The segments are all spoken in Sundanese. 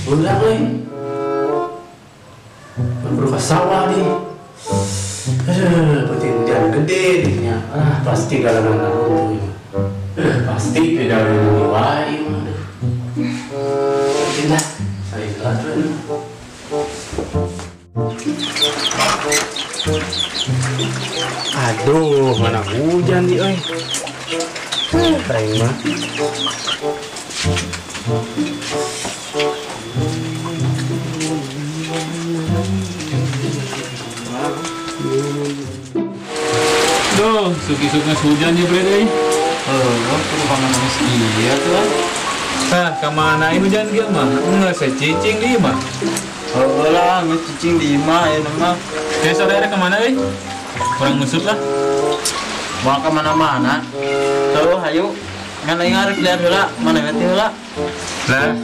Beurang euy. Perlu ke sawah nih. Aduh, penting hujan gede nih. Ah, pasti galangan runtuh ini. Pasti galangan wae mah. Aduh. Lah, saya telat. Aduh, mana hujan nih euy. Aing mah. Duh, suki-suki hujan ya bre euy. Heuh, kudu nangis ieu tuh. Tah, kamana hujan ge mah? Geus cicing di imah. Heuh lah, geus cicing di imah ayeuna mah. Ke sore arek kamana euy? Kurang ngusut lah. Mau ke mana-mana. Tuh, hayu. Ngan aing arek liar heula, mana we teh heula? Lah,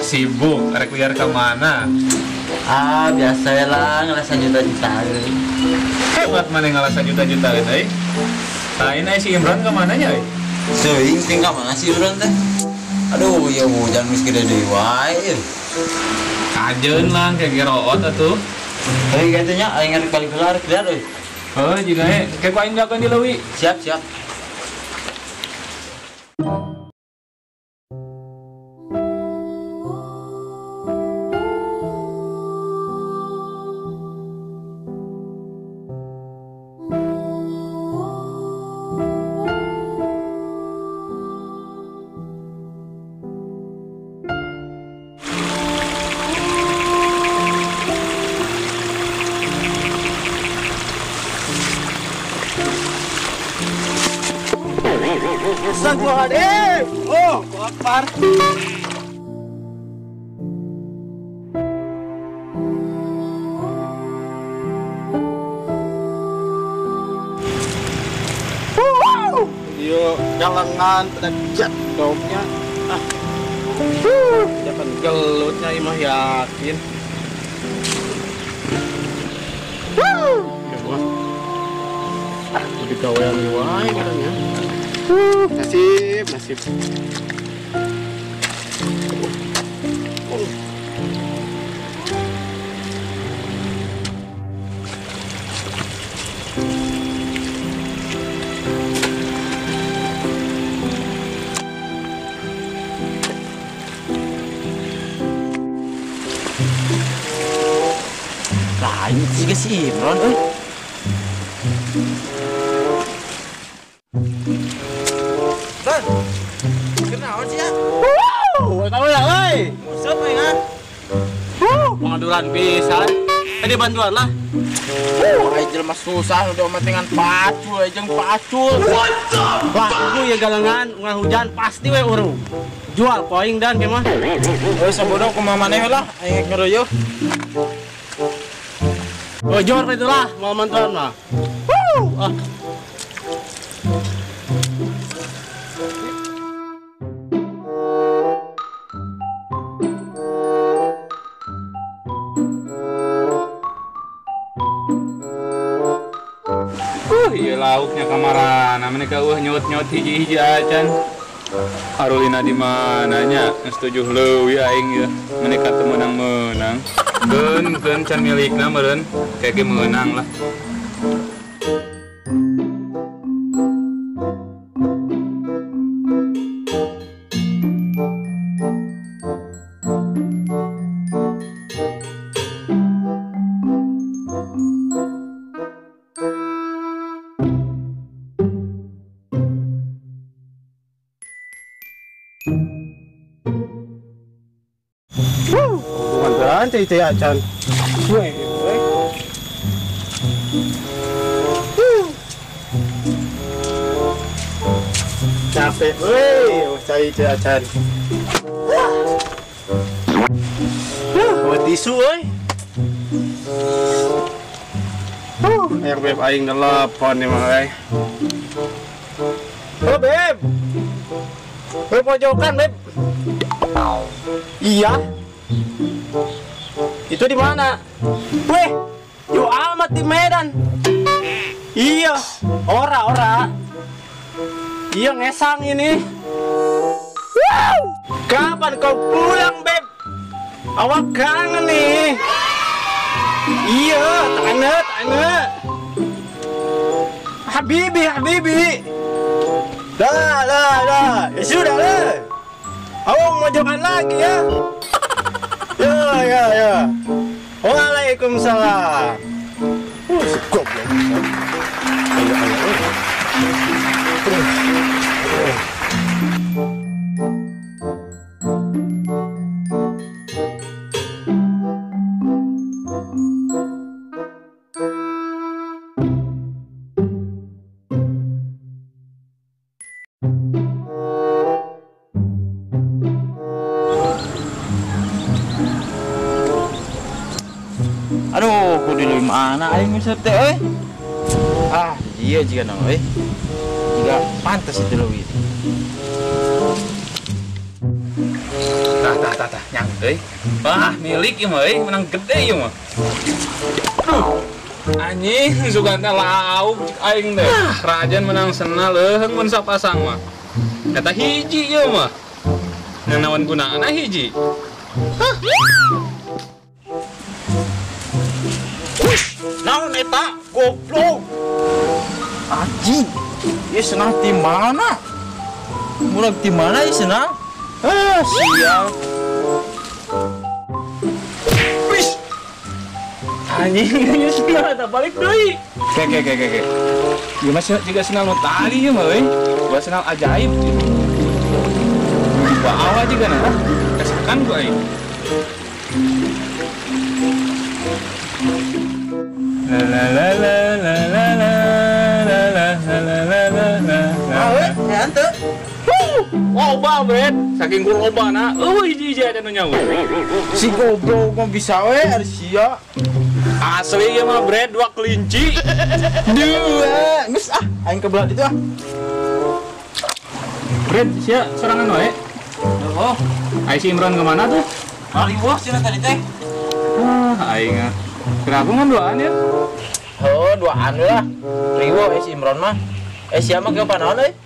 sibuk arek liar ka mana? Ah, biasa lah ngerasa juta-juta. Hebat mana ngerasa juta-juta euy. Nah, ini si Imran ka mana nya euy? Teuing ting ka mana si Imran teh? Aduh, ya hujan geus gede deui wae. Kajeun lah kayak geroot atuh. Heuh kitu nya aing arek balik heula arek liar euy. Heuh, jiga we kayak ku aing jagoan di leuwi. Siap, siap. Astagfirullahaladzim. Oh, lapar. Yo, galengan pada jet dognya. Ah. Jangan gelutnya imah yakin. Ya wah. Ah, lebih gawean wae katanya. Nasib, nasib. Lain sih ke si Imron, euy. Kenaon sih ya? Wuh, tahu ya, euy. Musep aing ah. Pengaduran pisan. Tadi bantuan lah. Aing jelema susah udah matengan pacul, aing jeung pacul. Wah, itu ya galengan, ungan hujan pasti we urung. Jual poing dan ke mah. Heuh, sabodo kumaha maneh lah, aing ngeruyuh. Oh, jor itulah, mau mantuan mah. Ah. Iya lauknya kamarana mereka eueuh nyot-nyot hiji-hiji acan. Arulina di mananya? Setuju leuwih aing ieu. Mereka teu meunang-meunang. Keun can milikna meureun, kayak ge meunang lah. Nanti itu ya, Chan. Woi, woi. Capek, woi, cai itu ya, Chan. Buat tisu, woi. Air beb aing telepon nih mah, euy. Oh, beb. Beb pojokan, beb. Iya. Itu di mana? Weh, yo amat di Medan. Iya, ora ora. Iya ngesang ini. Wow! Kapan kau pulang, beb? Awak kangen nih. Iya, tanya, tanya. Habibi, habibi. Dah, dah, dah. Ya sudah lah. Awak mau jokan lagi ya. Ya, ya, ya. Waalaikumsalam. Si goblok. Ayo, ayo, ayo. Aduh, kudu di mana aing geus teh euy. Ah, iya jiga nama euy. Jiga pantes itu leuwih. Tah tah tah tah nyang euy. Wah, milik ieu mah euy, menang gede ieu mah. Aduh. Anjing sugan teh lauk cik aing teh. Rajan menang sena leuheung mun sapasang mah. Eta hiji ieu mah. Nanaon gunana hiji. Hah. Naon eta goblok. Anjing. Ieu senah di mana? Murag di mana ieu senah? Ah, sial. Wis. Anjing ieu senah eta balik deui. Ke ke ke ke ke. Ieu mah juga senah nu tali ieu mah euy. Gua senah ajaib. Bawa juga nah. Kesakan gua aing. La la la la la la la la la la la la. Ah, ente. Loba, Bret. Saking ku lobana, eueuh hiji-hiji aja nu nyawa. Si goblok mah bisa we ari sia. Asli ieu mah Bret, dua kelinci. Dua. Geus ah, aing kebelah ditu ah. Bret, sia sorangan wae. Oh, ai si Imron ke mana tuh? Mariwah cenah tadi teh. Ah, aing ah. Kenapa kan duaan ya? Oh, duaan lah. Riwo si Imron mah. Sia mah ke panaon euy?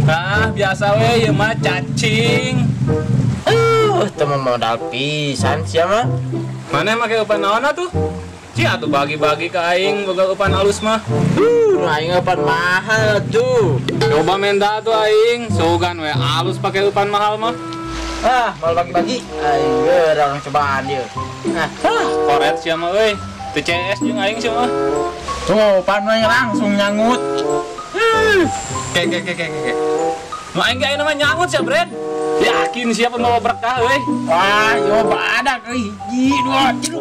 Ah, biasa we ieu mah cacing. Teu modal pisan sia mah. Mana make eupan naon atuh? Ci atuh bagi-bagi ka aing boga eupan alus mah. Nu aing eupan mahal tuh. Coba menda atuh aing, sugan we alus pake eupan mahal mah. Ah, mal bagi-bagi. Aing geurang cobaan ieu. Nah, koret sia mah euy. Teu CS jeung aing sia mah. Tuh, pan we langsung nyangut. Ke ke ke ke ke. Nu aing ge ayeuna mah nyangut sia, Bret. Yakin sia pembawa berkah euy. Wah, yo badak hiji, dua, tilu.